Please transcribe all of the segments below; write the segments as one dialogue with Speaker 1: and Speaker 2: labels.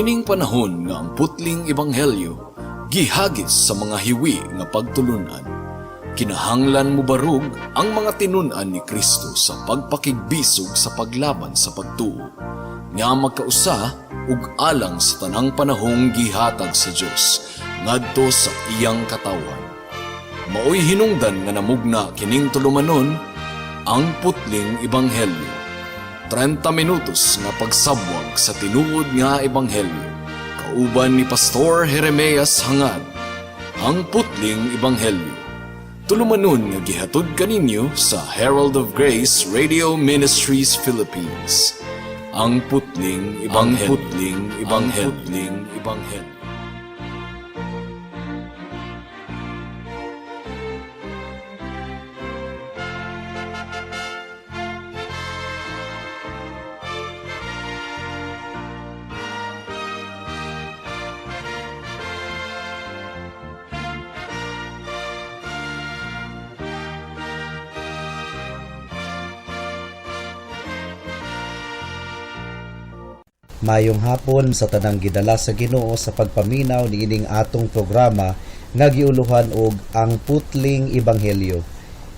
Speaker 1: Niining panahon nga ang putling ebanghelyo gihagis sa mga hiwi nga pagtulunan, kinahanglan mobarog ang mga tinun-an ni Kristo sa pagpakigbisog sa paglaban sa pagtuo nga magkausa ug alang sa tanang panahong gihatag sa Dios ngadto sa iyang katawhan. Maoy hinungdan nga namugna kining tulumanon, Ang Putling Ebanghelyo. 30 minutos nga pagsabwag sa tinuod nga ebanghelyo. Kauban ni Pastor Jeremias Hangad. Ang Putling Ebanghelyo. Tulumanon nga gihatod kaninyo sa Herald of Grace Radio Ministries Philippines. Ang Putling Ebanghelyo. Ang Putling Ebanghelyo. Ang Putling Ebanghelyo.
Speaker 2: Mayong hapon sa tanang gidala sa Ginoo sa pagpaminaw niining atong programa nga giuluhan og Ang Putling Ebanghelyo.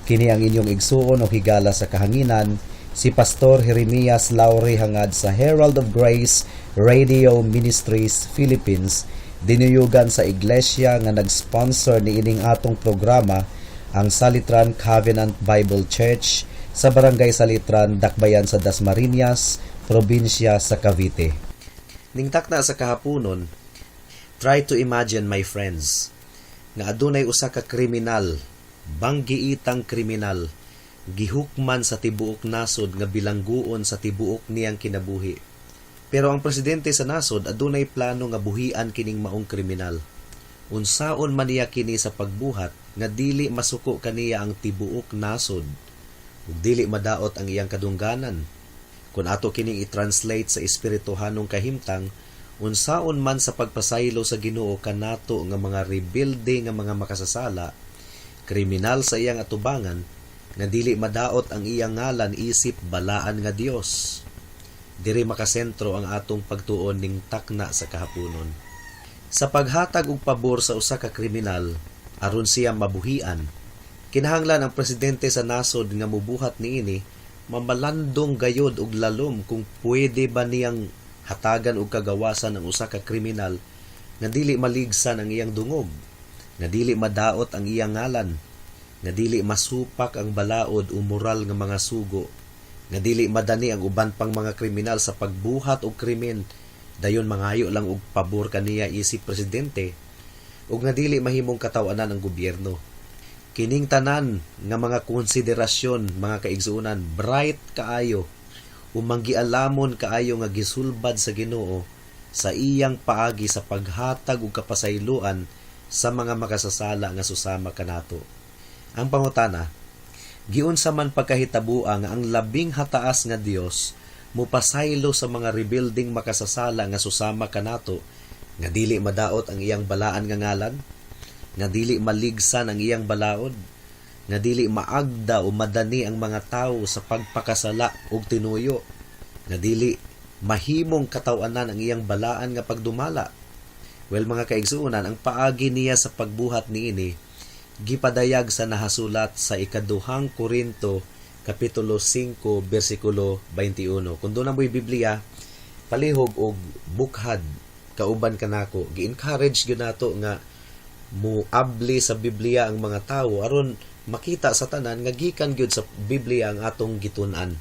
Speaker 2: Kini ang inyong igsuon o higala sa kahanginan, si Pastor Jeremias Laure Hangad sa Herald of Grace Radio Ministries Philippines, dinuyugan sa iglesia nga nag-sponsor niining atong programa, ang Salitran Covenant Bible Church sa Barangay Salitran, Dakbayan sa Dasmariñas, probinsya sa Cavite. Ningtak na sa kahaponon, try to imagine, my friends, nga adunay usa ka kriminal, banggiitang kriminal, gihukman sa tibuok nasod nga bilangguon sa tibuok niyang kinabuhi. Pero ang presidente sa nasod adunay plano nga buhian kining maong kriminal. Unsaon man niya kini sa pagbuhat nga dili masuko kaniya ang tibuok nasod ug dili madaot ang iyang kadungganan? Kung ato kining i-translate sa espirituhanong kahimtang, unsaon man sa pagpasaylo sa Ginoo kanato nga mga rebelde nga mga makasasala, kriminal sa iyang atubangan, nga dili madaot ang iyang ngalan isip balaan nga Dios? Diri makasentro ang atong pagtuon ning takna sa kahaponon. Sa paghatag og pabor sa usa ka kriminal aron siya mabuhian, kinahanglan ang presidente sa nasod nga mubuhat niini mamalandong gayod og lalom kung pwede ba niyang hatagan og kagawasan ang usa ka kriminal nga dili maligsan ang iyang dungog, nga dili madaot ang iyang ngalan, nga dili masupak ang balaod o moral nga mga sugo, nga dili madani ang uban pang mga kriminal sa pagbuhat og krimen dayon mangayo lang og pabor kaniya isip presidente, ug nga dili mahimong kataw-anan ang gobyerno. Kining tanan nga mga konsiderasyon, mga kaigsuonan, bright kaayo umanggialamon kaayo nga gisulbad sa Ginoo sa iyang paagi sa paghatag og kapasayloan sa mga makasasala nga susama kanato. Ang pangutana, giunsa man pagkahitabua nga ang labing hataas nga Dios mupasaylo sa mga rebuilding makasasala nga susama kanato nga dili madaot ang iyang balaan nga ngalan, nga dili maligsan ang iyang balaod, nga dili maagda o madani ang mga tawo sa pagpakasala og tinuyo, nga dili mahimong kataw-anan ang iyang balaan nga pagdumala? Well, mga kaigsuonan, ang paagi niya sa pagbuhat niini gipadayag sa nahasulat sa Ikaduhang Korinto kapitulo 5 bersikulo 21. Kung duna mo'y Biblia, palihog og bukhad kauban kanako. Gi-encourage gyud nato nga muabli sa Biblia ang mga tawo aron makita sa tanan nga gikan gyud sa Biblia ang atong gitun-an.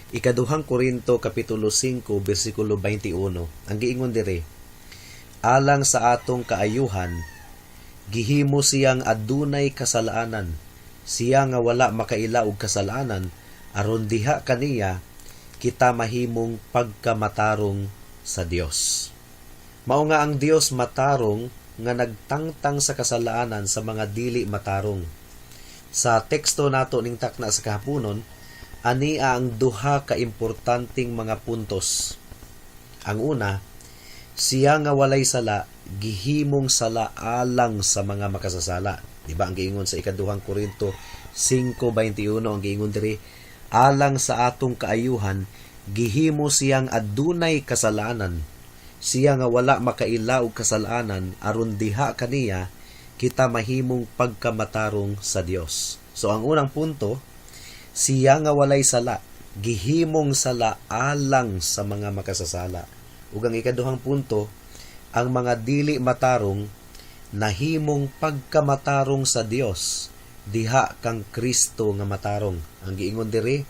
Speaker 2: Ikaduhang Korinto kapitulo 5 bersikulo 21. Ang giingon diri, "Alang sa atong kaayuhan, gihimo siyang adunay kasalanan, siya nga wala makaila og kasalanan, aron diha kaniya kita mahimong pagkamatarong sa Dios." Mao nga ang Dios matarong nga nagtangtang sa kasalanan sa mga dili matarong. Sa teksto nato ning takna sa kahaponon, ania ang duha ka importanteng mga puntos. Ang una, siya nga walay sala gihimong sala alang sa mga makasasala. Di ba ang giingon sa Ikaduhang Korinto 5:21, ang giingon diri, "Alang sa atong kaayuhan, gihimo siyang adunay kasalanan, Siya nga wala makaila og kasalanan, aron diha kaniya kita mahimong pagkamatarong sa Dios. So ang unang punto, siya nga walay sala, gihimong sala alang sa mga makasasala. Ug ang ikaduhang punto, ang mga dili matarong nahimong pagkamatarong sa Dios diha kang Kristo nga matarong. Ang giingon diri,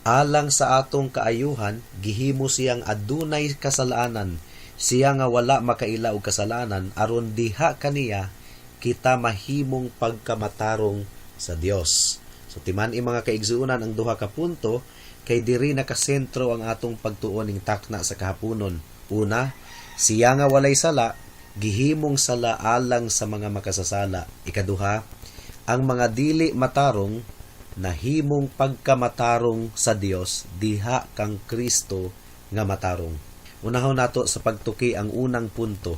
Speaker 2: alang sa atong kaayuhan gihimo siyang adunay kasalanan, siya nga wala makaila og kasalanan, aron diha kaniya kita mahimong pagkamatarong sa Dios. So timan-i, mga kaigsuonan, ang duha ka punto kay diri nakasentro ang atong pagtuon ning takna sa kahaponon. Una, siya nga walay sala gihimong sala alang sa mga makasasala. Ikaduha, ang mga dili matarong nahimong pagkamatarong sa Dios diha kang Kristo nga matarong. Unahon nato sa pagtuki ang unang punto.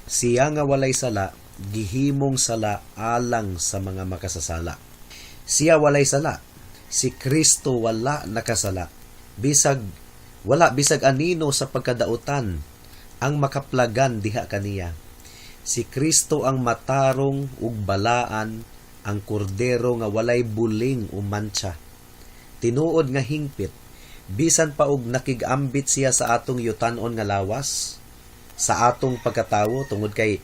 Speaker 2: Siya nga walay sala gihimong sala alang sa mga makasasala. Siya walay sala. Si Kristo wala nakasala. Bisag wala bisag anino sa pagkadautan ang makaplagan diha kaniya. Si Kristo ang matarong ug balaan, ang kordero nga walay buling o mantsa. Tinuod nga hingpit, bisan pa og nakig-ambit siya sa atong yutanon nga lawas, sa atong pagkatawo, tungod kay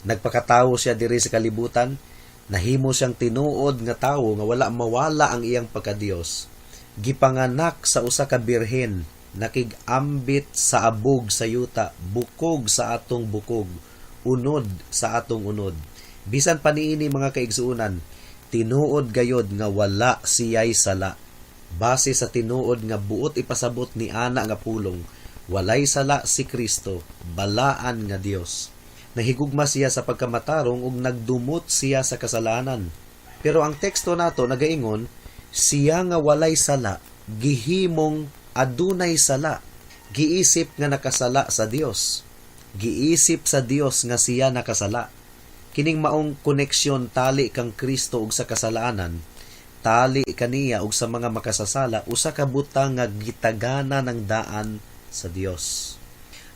Speaker 2: nagpakatawo siya diri sa kalibutan, nahimo siyang tinuod nga tawo nga wala mawala ang iyang pagkadiyos. Gipanganak sa usa ka birhen, nakig-ambit sa abog sa yuta, bukog sa atong bukog, unod sa atong unod. Bisan pa niini, mga kaigsuonan, tinuod gayod nga wala siya'y sala. Base sa tinuod nga buot ipasabot ni ana nga pulong, walay sala si Kristo, balaan nga Dios. Nahigugma siya sa pagkamatarong ug nagdumot siya sa kasalanan. Pero ang teksto nato nagaingon, siya nga walay sala gihimong adunay sala, giisip nga nakasala sa Dios. Giisip sa Dios nga siya nakasala. Kining maong koneksyon, tali kang Kristo ug sa kasalanan, tali kaniya ug sa mga makasasala, usa ka butang nga gitagana ng daan sa Dios.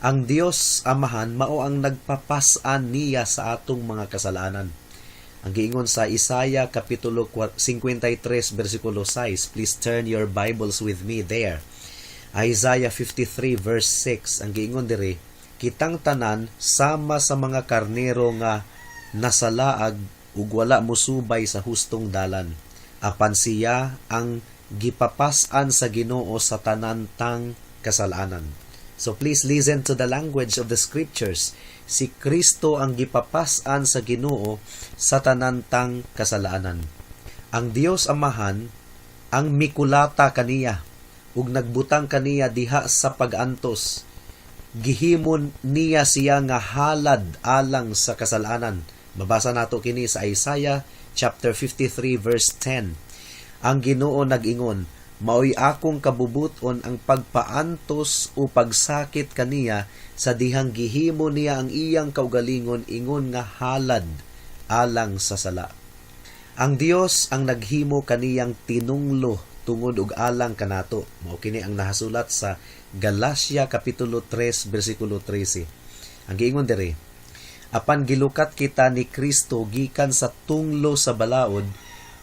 Speaker 2: Ang Dios Amahan mao ang nagpapas-an niya sa atong mga kasalanan. Ang giingon sa Isaiah kapitulo 53 bersikulo 6, please turn your Bibles with me there. Isaiah 53 verse 6, ang giingon diri, "Kitang tanan sama sa mga karnero nga nasalaag ug wala mosubay sa hustong dalan. Apan siya ang gipapas-an sa Ginoo sa tanan tang kasalanan." So please listen to the language of the scriptures. Si Kristo ang gipapas-an sa Ginoo sa tanan tang kasalanan. Ang Dios Amahan ang mikulata kaniya ug nagbutang kaniya diha sa pag-antos. Gihimon niya siya nga halad alang sa kasalanan. Mabasa nato kini sa Isaiah chapter 53 verse 10. "Ang Ginoo nag-ingon, maoy akong kabubuton ang pagpaantos o pagsakit kaniya sa dihang gihimo niya ang iyang kaugalingon ingon nga halad alang sa sala." Ang Dios ang naghimo kaniyang tinunglo tungod ug alang kanato. Mao kini ang nahasulat sa Galacia kapitulo 3 bersikulo 13. Ang giingon diri, "Apan gilukat kita ni Kristo gikan sa tunglo sa balaod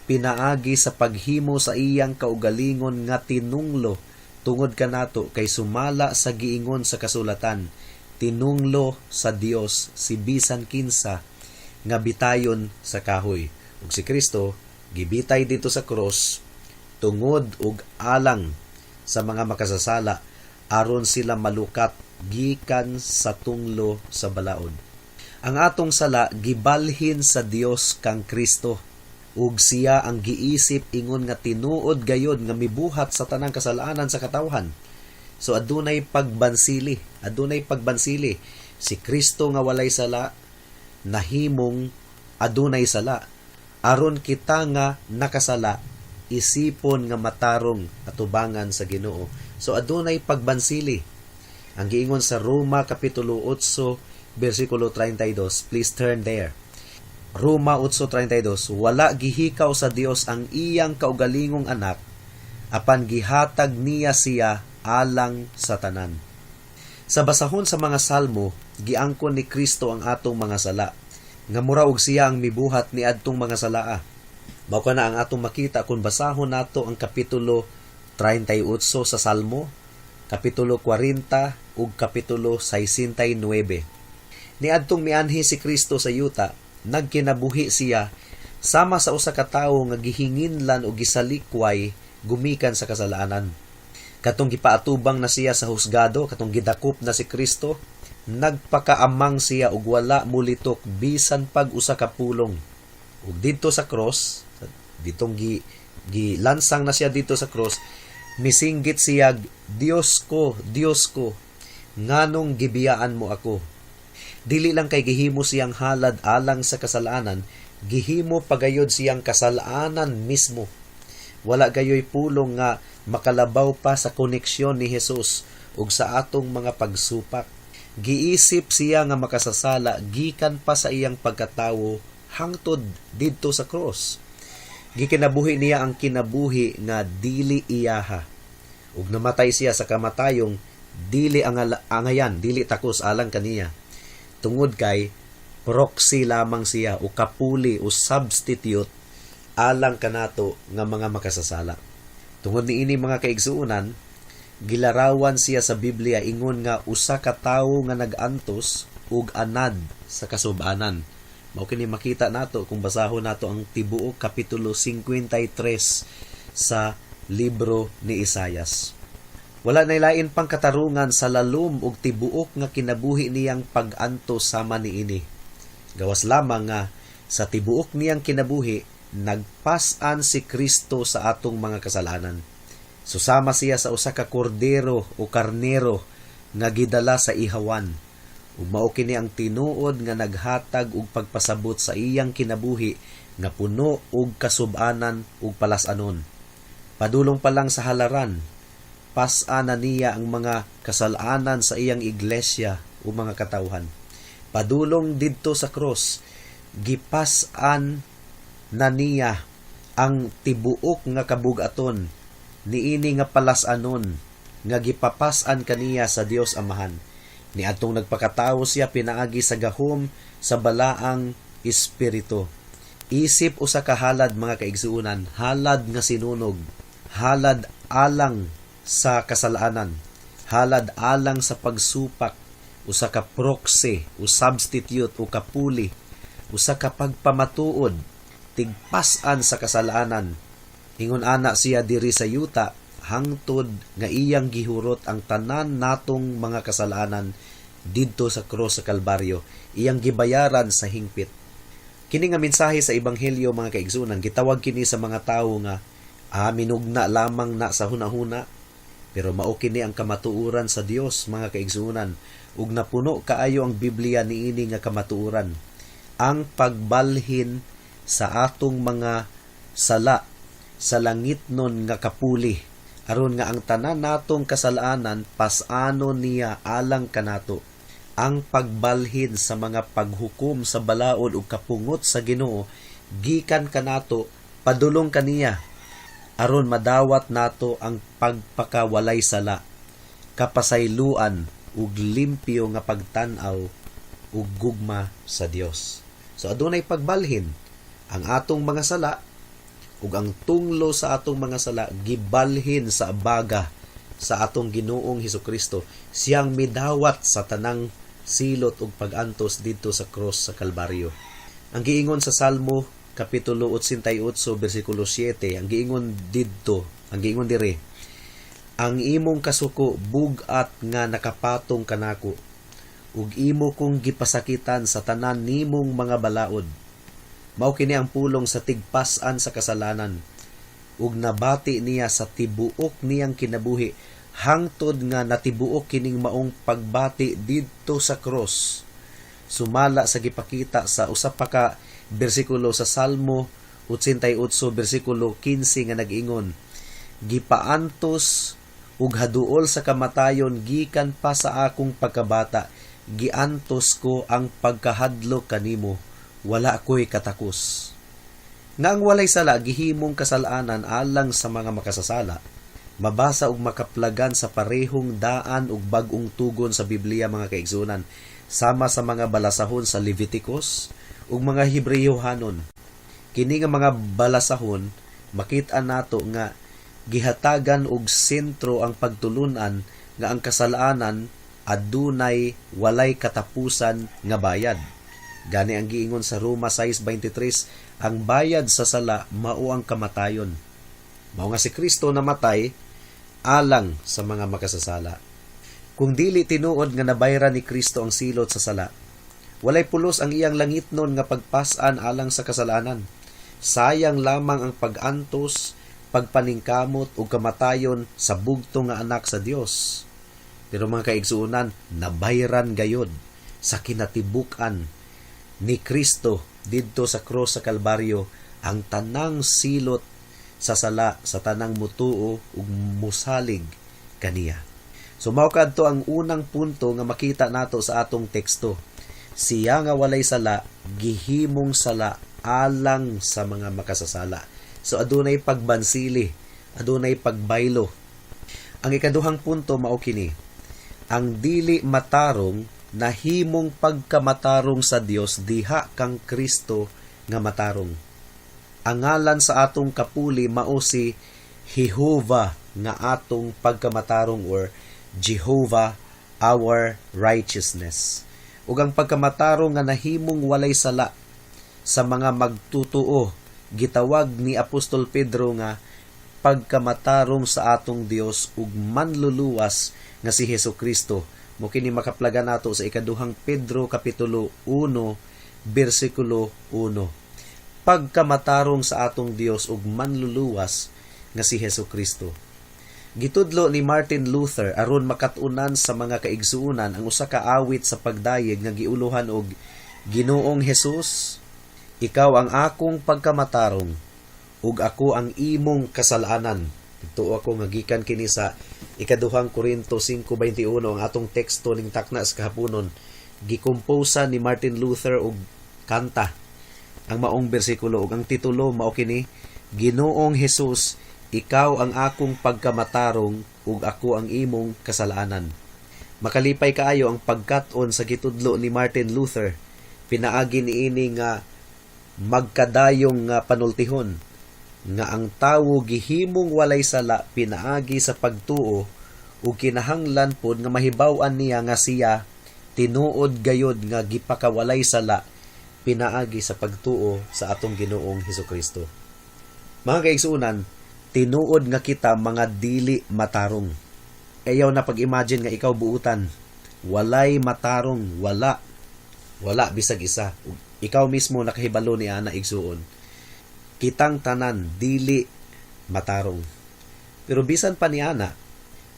Speaker 2: pinaagi sa paghimo sa iyang kaugalingon nga tinunglo tungod kanato, kay sumala sa giingon sa kasulatan, tinunglo sa Dios si bisan kinsa nga bitayon sa kahoy." Ug si Kristo gibitay dito sa cross tungod ug alang sa mga makasasala aron sila malukat gikan sa tunglo sa balaod. Ang atong sala gibalhin sa Dios kang Kristo ug siya ang giisip ingon nga tinuod gayod nga mibuhat sa tanang kasalanan sa katawhan. So adunay pagbansili, adunay pagbansili. Si Kristo nga walay sala nahimong adunay sala aron kita nga nakasala isipon nga matarong atubangan sa Ginoo. So adunay pagbansili. Ang giingon sa Roma kapitulo 8 bersikulo 32. Please turn there. Roma 8:32, "Wala gihikaw sa Dios ang iyang kaugalingong anak, apan gihatag niya siya alang sa tanan." Sa basahon sa mga Salmo, giangkon ni Kristo ang atong mga sala, nga mura og siya ang mibuhat ni adtong mga salaa. Mao kana ang atong makita kung basahon nato ang kapitulo 38 sa Salmo, kapitulo 40 ug kapitulo 69. Niadtong mianhi si Kristo sa yuta, nagkinabuhi siya sama sa usa ka tawo nga gihinginlan o gisalikway gumikan sa kasalanan. Katong gipaatubang na siya sa husgado, katong gidakop na si Kristo, nagpakaamang siya ug wala mulitok bisan pag usa ka pulong. Ug didto sa cross, ditong gilansang na siya dito sa cross, misinggit siya, "Diyos ko, Diyos ko, nganong gibiyaan mo ako?" Dili lang kay gihimo siyang halad alang sa kasalanan, gihimo pagayod siyang kasalanan mismo. Wala gayoy pulong nga makalabaw pa sa koneksyon ni Jesus ug sa atong mga pagsupak. Giisip siya nga makasasala gikan pa sa iyang pagkatawo hangtod didto sa cross. Gikinabuhi niya ang kinabuhi nga dili iyaha. Ug namatay siya sa kamatayong dili angayan, dili takos alang kaniya. Tungod kay proxy lamang siya o kapuli o substitute alang kanato nga mga makasasala. Tungod niini, mga kaigsuonan, gilarawan siya sa Biblia ingon nga usa ka tawo nga nag-antos ug anad sa kasubanan. Mao kini makita nato kung basahon nato ang tibuok kapitulo 53 sa libro ni Isayas. Wala na lain pang katarungan sa lalom ug tibuok nga kinabuhi niyang pag-antos sama niini. Gawas lamang nga sa tibuok niyang kinabuhi, nagpas-an si Kristo sa atong mga kasalanan. Susama siya sa usa ka kordero o karnero nga gidala sa ihawan. Ug mao kini ang tinuod nga naghatag og pagpasabot sa iyang kinabuhi nga puno og kasub-anan ug palas-anon. Padulong pa lang sa halaran, pas-an na niya ang mga kasalanan sa iyang iglesia o mga katawhan. Padulong didto sa cross, gipas-an na niya ang tibuok nga kabugaton niini nga palas-anon nga gipapas-an kaniya sa Dios Amahan. Niadtong nagpakatawo siya pinaagi sa gahom sa Balaang Espiritu. Isip usa ka halad, mga kaigsuonan, halad nga sinunog, halad alang sa kasalanan, halad alang sa pagsupak, usa ka proxy o substitute o kapuli, usa ka pagpamatuod, tigpas-an sa kasalanan. Ingon ana siya diri sa yuta hangtod nga iyang gihurot ang tanan natong mga kasalanan didto sa krus sa Kalbaryo, iyang gibayaran sa hingpit. Kini nga mensahe sa ebanghelyo, mga kaigsuonan, gitawag kini sa mga tawo nga minugna lamang na sa hunahuna, pero mao kini ang kamatuoran sa Dios, mga kaigsuonan, ug napuno kaayo ang Biblia niini nga kamatuoran. Ang pagbalhin sa atong mga sala sa langitnon nga kapuli aron nga ang tanan natong kasalanan pas-anon niya alang kanato. Ang pagbalhin sa mga paghukom sa balaod ug kapungot sa Ginoo gikan kanato padulong kaniya aron madawat nato ang pagpakawalay sala, kapasayloan ug limpyo nga pagtan-aw ug gugma sa Dios. So adunay pagbalhin ang atong mga sala, ug ang tunglo sa atong mga sala gibalhin sa baga sa atong Ginoong Hesukristo, siyang midawat sa tanang silot ug pag-antos didto sa cross sa Kalbaryo. Ang giingon sa Salmo kapitulo 88 bersikulo 7, ang giingon didto, ang giingon dire, "Ang imong kasuko bug-at nga nakapatong kanako ug imo kong gipasakitan sa tanan nimong mga balaod." Mao kini ang pulong sa tigpas-an sa kasalanan ug nabati niya sa tibuok niyang kinabuhi hangtod nga natibuok kining maong pagbati didto sa cross, sumala sa gipakita sa usa pa ka bersikulo sa Salmo 88 bersikulo 15 nga nag-ingon, "Gipaantos ug haduol sa kamatayon gikan pa sa akong pagkabata, giantos ko ang pagkahadlok kanimo, wala ako'y katakos." Nga ang walay sala gihimong kasalanan alang sa mga makasasala. Mabasa ug makaplagan sa parehong daan ug bag-ong tugon sa Biblia, mga kaigsuonan, sama sa mga balasahon sa Leviticus ug mga Hebreohanon. Kini nga mga balasahon, makita nato nga gihatagan og sentro ang pagtulunan nga ang kasalanan adunay walay katapusan nga bayad. Gani ang giingon sa Roma 6:23, ang bayad sa sala mao ang kamatayon. Mao nga si Kristo namatay alang sa mga makasasala. Kung dili tinuod nga nabayran ni Kristo ang silot sa sala, walay pulos ang iyang langitnon nga pagpas-an alang sa kasalanan. Sayang lamang ang pag-antos, pagpaningkamot ug kamatayon sa bugtong nga anak sa Dios. Pero, mga kaigsuonan, nabayran gayod sa kinatibuk-an ni Kristo didto sa cross sa Kalbaryo ang tanang silot sa sala sa tanang mutuo ug musalig kaniya. So mao kadto ang unang punto nga makita nato sa atong teksto. Siya nga walay sala gihimong sala alang sa mga makasasala. So adunay pagbansili, adunay pagbaylo. Ang ikaduhang punto mao kini. Ang dili matarong nahimong pagkamatarong sa Dios diha kang Kristo nga matarong. Ang ngalan sa atong kapuli mao si Jehovah nga atong pagkamatarong or Jehovah our righteousness. Ug ang pagkamatarong nga nahimong walay sala sa mga magtutuo gitawag ni Apostol Pedro nga pagkamatarong sa atong Dios ug manluluwas nga si Hesus Kristo. Mao kini makaplaga nato sa ikaduhang Pedro kapitulo 1 bersikulo 1. Pagkamatarong sa atong Dios ug manluluwas nga si Hesus Kristo. Gitudlo ni Martin Luther aron makat-unan sa mga kaigsuonan ang usa ka awit sa pagdayeg nga giuluhan og "Ginoong Hesus, ikaw ang akong pagkamatarong ug ako ang imong kasalanan." Tuo ako nga gikan kini sa ikaduhang Korinto 5:21, ang atong teksto ning takna sa kahaponon. Gikomposa ni Martin Luther og kanta ang maong bersikulo ug ang titulo mao kini, "Ginoong Hesus, ikaw ang akong pagkamatarong ug ako ang imong kasalanan." Makalipay kaayo ang pagkat-on sa gitudlo ni Martin Luther pinaagi niini nga magkadayong nga panultihon nga ang tawo gihimong walay sala pinaagi sa pagtuo ug kinahanglan pod nga mahibaw-an niya nga siya tinuod gayod nga gipakawalay sala pinaagi sa pagtuo sa atong Ginoong Hesukristo. Mga kaigsuonan, tinuod nga kita mga dili matarong. Ayaw na pag-imagine nga ikaw buutan. Walay matarong, wala. Wala bisag isa. Ug ikaw mismo nakahibalo ni ana, igsuon. Kitang tanan dili matarong. Pero bisan pa ni ana,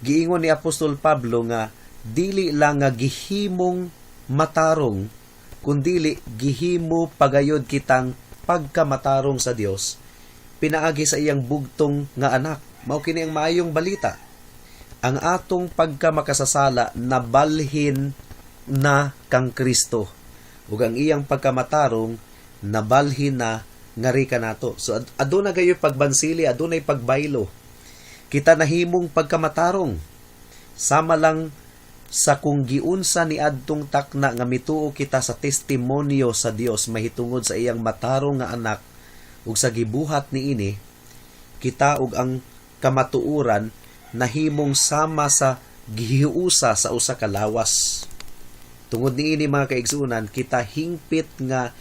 Speaker 2: giingon ni Apostol Pablo nga dili lang nga gihimong matarong, kundili gihimo pagayod kitang pagkamatarong sa Dios pinaagi sa iyang bugtong nga anak. Mao kini ang maayong balita. Ang atong pagkamakasasala nabalhin na kang Kristo ug ang iyang pagkamatarong nabalhin na ngari kanato. So aduna gayoy pagbansili, adunay pagbaylo. Kita nahimong pagkamatarong. Sama lang sa kung giunsa ni adtong takna nga mituo kita sa testimonyo sa Dios mahitungod sa iyang matarong nga anak ug sa gibuhat niini, kita ug ang kamatuoran nahimong sama sa gihiusa sa usa ka lawas. Tungod niini, mga kaigsuonan, kita hingpit nga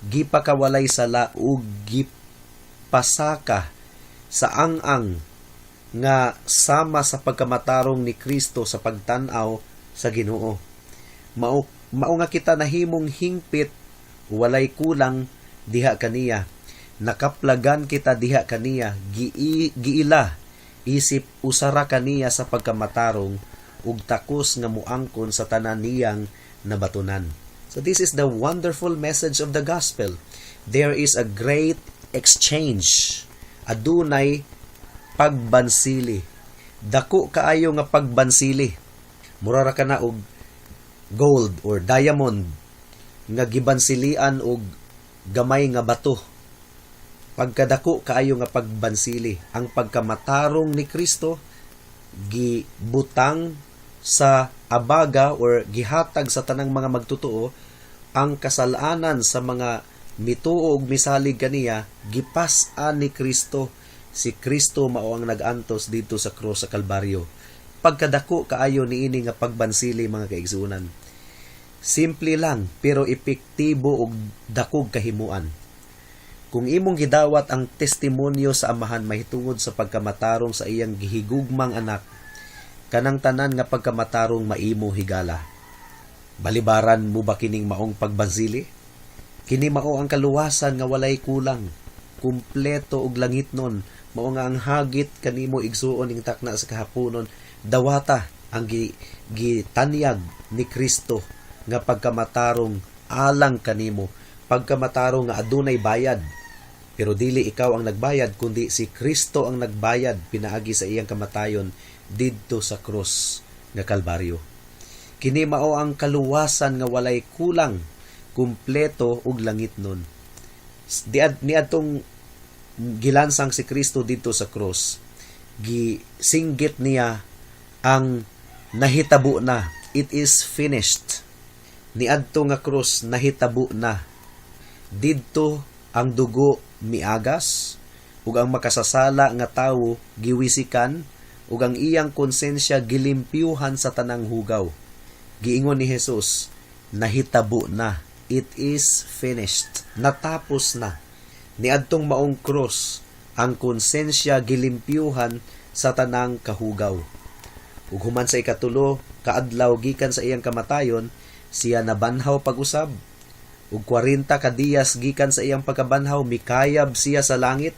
Speaker 2: gipakawalay sala ug gipasaka sa ang-ang nga sama sa pagkamatarong ni Kristo sa pagtan-aw sa Ginoo. Mao mao nga kita nahimong hingpit walay kulang diha kaniya. Nakaplagan kita diha kaniya, giila isip usara kaniya sa pagkamatarong ug takos nga muangkon sa tanan niyang nabatunan. So this is the wonderful message of the gospel. There is a great exchange. Adunay pagbansili. Dako kaayo nga pagbansili. Mura ra kana og gold or diamond nga gibansilian og gamay nga bato. Pagkadako kaayo nga pagbansili. Ang pagkamatarong ni Kristo Gibutang sa abaga or gihatag sa tanang mga magtotoo ang kasalanan sa mga mituo ug misalig kaniya. Gipas-an ni Kristo. Si Kristo mao ang nag-antos didto sa krus sa Kalbaryo. Pagkadako kaayo niini nga pagbansili, mga kaigsuonan. Simple lang pero epektibo ug dakog kahimuan. Kung imong gidawat ang testimonyo sa Amahan mahitungod sa pagkamatarong sa iyang gihigugmang anak, kanang tanan nga pagkamatarong maimo higala. Balibaran mo ba kining maong pagbansili? Kini mao ang kaluwasan nga walay kulang, kumpleto og langitnon. Mao nga ang hagit kanimo, igsuon ning takna sa kahaponon, dawata ang gitanyag ni Kristo nga pagkamatarong alang kanimo, pagkamatarong nga adunay bayad. Pero dili ikaw ang nagbayad kundi si Kristo ang nagbayad pinaagi sa iyang kamatayon didto sa krus nga Kalbaryo. Kini mao ang kaluwasan nga walay kulang, kumpleto ug langitnon. Diad niadtong gilansang si Kristo didto sa krus, gisinggit niya ang "Nahitabo na," "It is finished." Niadto nga krus, nahitabo na. Didto ang dugo miagas ug ang makasasala nga tawo giwisikan ug ang iyang konsensya gilimpyuhan sa tanang hugaw. Giingon ni Jesus, "Nahitabo na. It is finished." Natapos na. Niadtong maong krus, ang konsensya gilimpyuhan sa tanang kahugaw. Ug human sa ikatulo kaadlaw gikan sa iyang kamatayon, siya nabanhaw pag-usab. Ug 40 ka diyas gikan sa iyang pagkabanhaw, mikayab siya sa langit.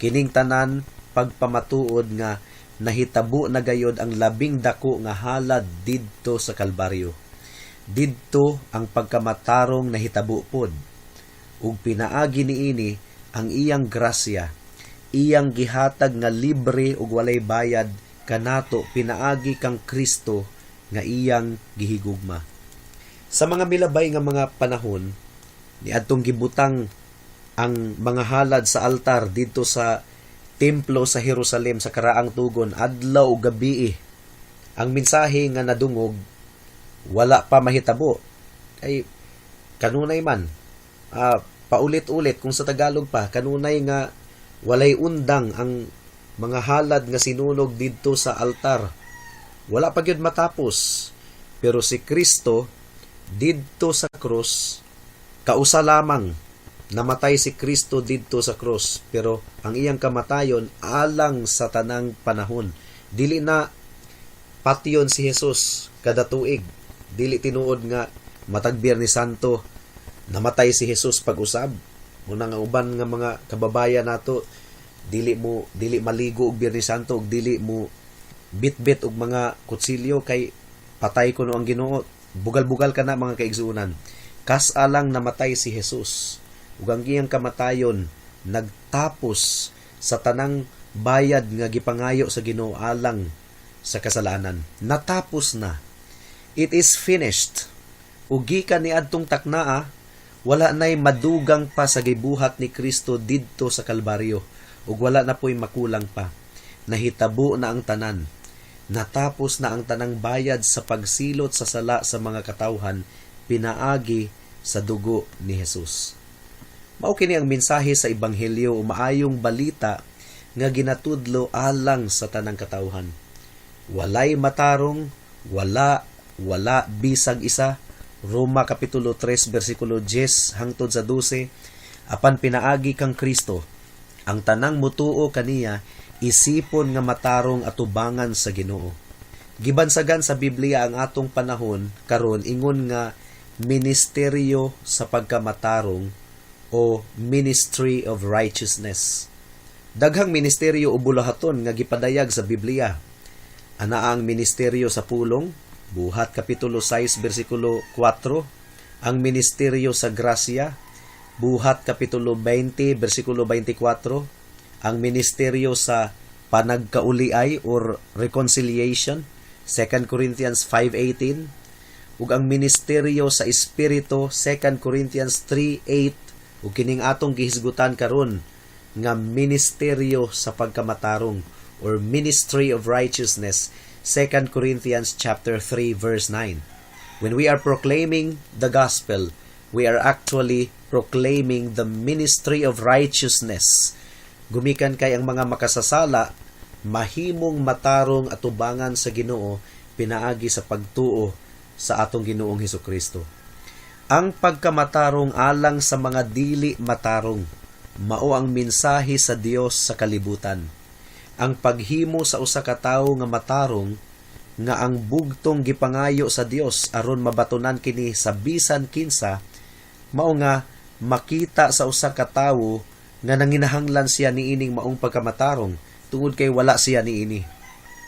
Speaker 2: Kining tanan pagpamatuod nga nahitabo na gayod ang labing dako nga halad didto sa Kalbaryo. Didto ang pagkamatarong nahitabo pod. Ug pinaagi niini ang iyang grasya, iyang gihatag nga libre ug walay bayad kanato pinaagi kang Kristo nga iyang gihigugma. Sa mga milabay nga mga panahon, niadtong gibutang ang mga halad sa altar didto sa templo sa Jerusalem sa karaang tugon, adlaw ug gabi. Ang mensahe nga nadungog, wala pa mahitabo. Kay kanunay man, paulit-ulit kung sa Tagalog pa, kanunay nga walay undang ang mga halad nga sinunog didto sa altar. Wala pa gyud matapos. Pero si Kristo didto sa krus, kausa lamang namatay si Kristo didto sa krus, pero ang iyang kamatayon alang sa tanang panahon. Dili na patyon si Jesus kada tuig. Dili tinuod nga matag Biyernes Santo namatay si Jesus pag-usab. Muna nga uban nga mga kababayan nato dili maligo og Biyernes Santo ug dili mo bitbit og mga kutsilyo kay patay kuno ang Ginoo. Bugal-bugal ka na, mga kaigsuonan. Kas-a lang namatay si Jesus. Ug ang iyang kamatayon nagtapos sa tanang bayad nga gipangayo sa Ginoo alang sa kasalanan. Natapos na. It is finished. Ug gikan niadtong taknaa, wala nay madugang pa sa gibuhat ni Kristo didto sa Kalbaryo ug wala na po'y makulang pa. Nahitabo na ang tanan. Natapos na ang tanang bayad sa pagsilot sa sala sa mga katawhan pinaagi sa dugo ni Jesus. Mao kini ang mensahe sa ebanghelyo o maayong balita nga ginatudlo alang sa tanang katawhan. Walay matarong, wala, wala bisag isa. Roma kapitulo 3 bersikulo 10 hangtod sa 12. Apan pinaagi kang Kristo, ang tanang mutuo kaniya isipon nga matarong atubangan sa Ginoo. Gibansagan sa Biblia ang atong panahon karon ingon nga ministeryo sa pagkamatarong o ministry of righteousness. Daghang ministeryo o bulahaton nga gipadayag sa Biblia. Ana ang ministeryo sa pulong, Buhat kapitulo 6 bersikulo 4, ang ministeryo sa grasya, Buhat kapitulo 20 bersikulo 24, ang ministeryo sa panagkauliay or reconciliation, 2 Corinthians 5:18, ug ang ministeryo sa espiritu, 2 Corinthians 3:8, ug kining atong gihisgutan karon nga ministeryo sa pagkamatarong. or ministry of righteousness. 2 Corinthians chapter 3 verse 9. When we are proclaiming the gospel, we are actually proclaiming the ministry of righteousness. Gumikan kay ang mga makasasala mahimong matarong atubangan sa Ginoo pinaagi sa pagtuo sa atong Ginoong Hesukristo. Ang pagkamatarong alang sa mga dili matarong mao ang mensahe sa Dios sa kalibutan. Ang paghimo sa usa ka tawo nga matarong, nga ang bugtong gipangayo sa Dios aron mabatunan kini sa bisan kinsa, mao nga makita sa usa ka tawo nga nanginahanglan siya niining maong pagkamatarong tungod kay wala siya niini.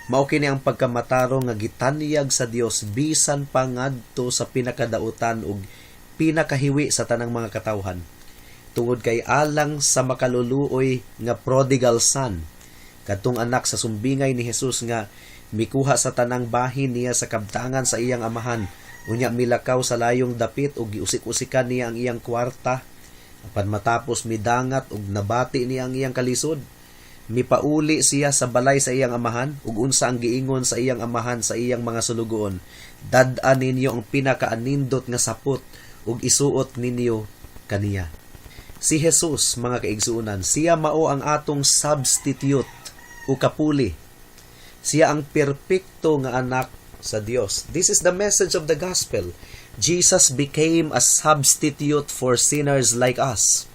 Speaker 2: Mao kini ang pagkamatarong nga gitanyag sa Dios bisan pa ngadto sa pinakadautan ug pinakahiwi sa tanang mga katawhan. Tungod kay alang sa makaluluoy nga prodigal son, kadtong anak sa sumbingay ni Jesus nga mikuha sa tanang bahin niya sa kabtangan sa iyang amahan, unya milakaw sa layong dapit ug giusik-usikan niya ang iyang kwarta, apan matapos midangat ug nabati niya ang iyang kalisod, mipauli siya sa balay sa iyang amahan. Ug unsa ang giingon sa iyang amahan sa iyang mga sulugoon? "Dad-a ninyo ang pinakaanindot nga sapot ug isuot ninyo kaniya." Si Jesus, mga kaigsuonan, siya mao ang atong substitute o kapuli. Siya ang perpekto nga anak sa Dios. This is the message of the gospel. Jesus became a substitute for sinners like us.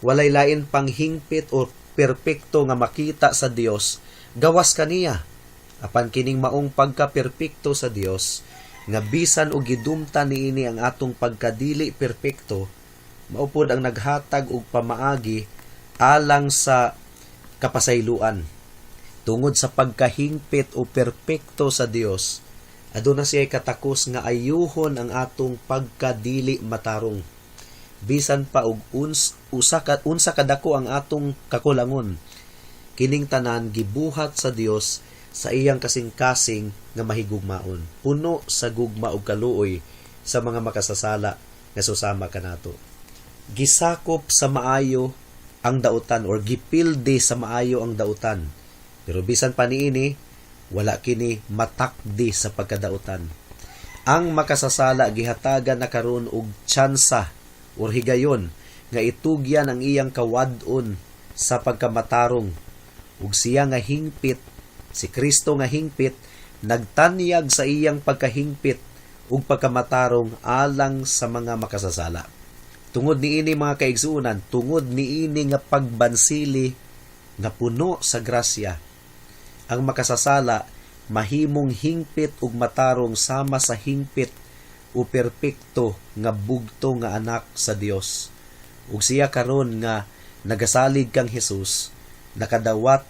Speaker 2: Walay lain pang hingpit o perpekto nga makita sa Dios gawas kaniya. Apan kining maong pagka-perpekto sa Dios nga bisan og gidumtan niini ang atong pagkadili perpekto, mao pod ang naghatag og pamaagi alang sa kapasayloan. Tungod sa pagkahingpit o perpekto sa Dios, aduna siya katakos nga ayuhon ang atong pagkadili matarong. Bisan pa og usa ka unsa kadako ang atong kakulangon, kining tanan gibuhat sa Dios sa iyang kasing-kasing nga mahigugmaon, puno sa gugma ug kaluoy sa mga makasasala nga susama kanato. Gisakop sa maayo ang dautan or gipildi sa maayo ang dautan. Pero bisan pa niini, wala kini matakdi sa pagkadautan. Ang makasasala gihatagan na karon og tsansa or higayon nga itugyan ang iyang kawad-on sa pagkamatarong, ug siya nga hingpit, si Kristo nga hingpit, nagtanyag sa iyang pagkahingpit ug pagkamatarong alang sa mga makasasala. Tungod niini, mga kaigsuonan, tungod niini nga pagbansili nga puno sa grasya, ang makasasala mahimong hingpit ug matarong sama sa hingpit o perpekto nga bugto nga anak sa Dios. Ug siya karon nga nagasalig kang Hesus nakadawat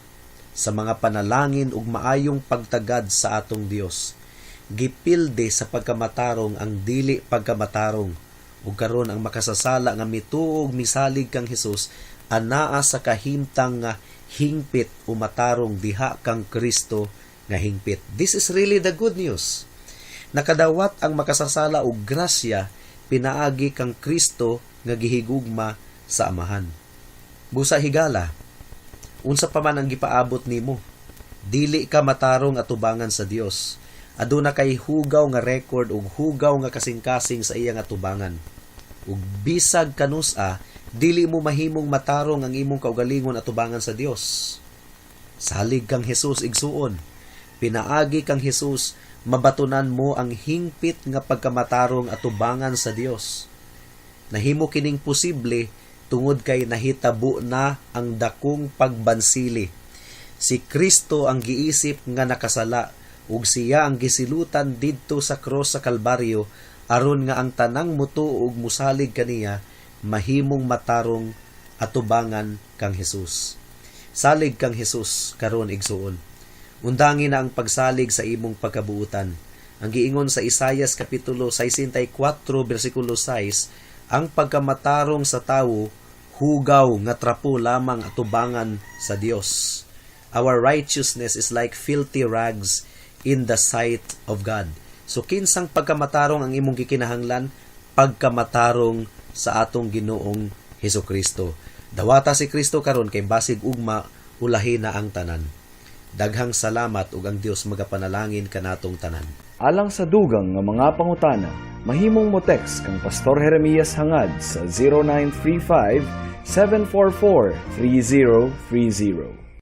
Speaker 2: sa mga panalangin ug maayong pagtagad sa atong Dios. Gipilde sa pagkamatarong ang dili pagkamatarong, ug karon ang makasasala nga mituo ug misalig kang Hesus anaa sa kahimtang nga hingpit o matarong diha kang Kristo nga hingpit. This is really the good news. Nakadawat ang makasasala og grasya pinaagi kang Kristo nga gihigugma sa Amahan. Busa higala, unsa pa man ang gipaabot nimo, dili ka matarong atubangan sa Dios. Aduna kay hugaw nga record ug hugaw nga kasing-kasing sa iyang atubangan. Ug bisag kanus-a, dili mo mahimong matarong ang imong kaugalingon atubangan sa Dios. Salig kang Hesus, igsuon. Pinaagi kang Hesus, mabatunan mo ang hingpit nga pagkamatarong atubangan sa Dios. Nahimo kining posible tungod kay nahitabo na ang dakong pagbansili. Si Kristo ang giisip nga nakasala ug siya ang gisilutan didto sa cross sa Kalbaryo aron nga ang tanang mutuo ug musalig kaniya mahimong matarong atubangan kang Hesus. Salig kang Hesus karon, igsuon. Undangi na ang pagsalig sa imong pagkabuutan. Ang giingon sa Isayas kapitulo 64 bersikulo 6, ang pagkamatarong sa tawo hugaw nga trapo lamang atubangan sa Dios. Our righteousness is like filthy rags in the sight of God. So kinsang pagkamatarong ang imong gikinahanglan? Pagkamatarong sa atong Ginoong Hesus Kristo. Dawata si Kristo karon kay basig ugma ulahi na ang tanan. Daghang salamat ug ang Dios magapanalangin kanatong tanan.
Speaker 3: Alang sa dugang nga mga pangutana, mahimong mo text kang Pastor Jeremias Hangad sa 0935 744 3030.